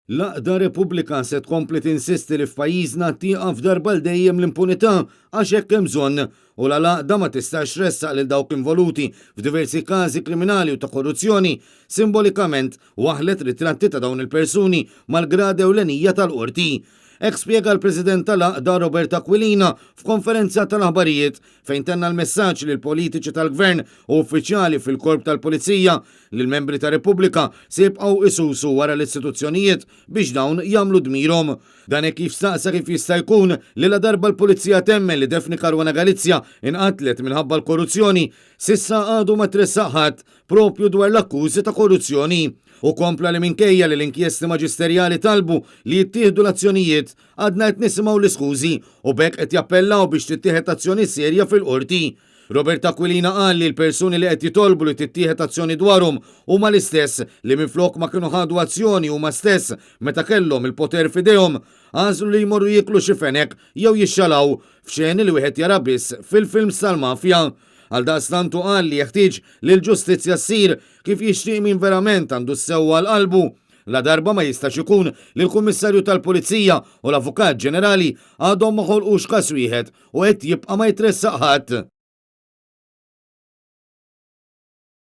L-għaqda Repubblika se tkompli tinsisti li f'pajjiżna tieqaf darba għal dejjem l-impunità għax hekk hemm bżonn u la l-għaqda ma tistax tressaq lil dawk involuti f'diversi każi kriminali u ta' korruzzjoni, simbolikament waħħlet ritratti ta' dawn il-persuni mal-grada ewlenija tal-Qorti. Hekk spjega l-President tal-għaqda Robert Aquilina f'konferenza tal-aħbarijiet fejn tenna l-messaġġ lill-politiċi tal-Gvern u uffiċjali fil-Korp tal-Pulizija li l-membri ta' Repubblika se jibqgħu isusu wara l-istituzzjonijiet biex dawn jagħmlu dmirhom. Dan hekk kif staqsa kif jista' jkun li ladarba l-Pulizija temmen li Daphne Caruana Galizia inqatlet minħabba l-korruzzjoni, s'issa għadu ma tressaq ħadd propju dwar l-akkużi ta' korruzzjoni. Hu kompla li minkejja li l-inkjesti maġisterjali talbu li jittieħdu l-azzjonijiet, għadna qed nisimgħu l-iskużi u b'hekk qed jappellaw biex tittieħed azzjoni serja fil-Qorti. Robert Aquilina qal li l-persuni li qed jitolbu li tittieħed azzjoni dwarhom huma l-istess li minflok ma kienu ħadu azzjoni huma stess meta kellhom il-poter f'idejhom, għażlu li jmorru jieklu xi fenek jew jixxalaw, f'xeni li wieħed jara biss fil-films tal-mafja. Għaldaqstant hu qal li jeħtieġ li l-ġustizzja ssir kif jixtieq min verament għandu s-sewwa għal qalbu. Ladarba ma jistax ikun li l-Kummissarju tal-Pulizija u l-Avukat Ġenerali għadhom ma ħolqux każ wieħed u qed jibqa' ma jitressaq ħadd.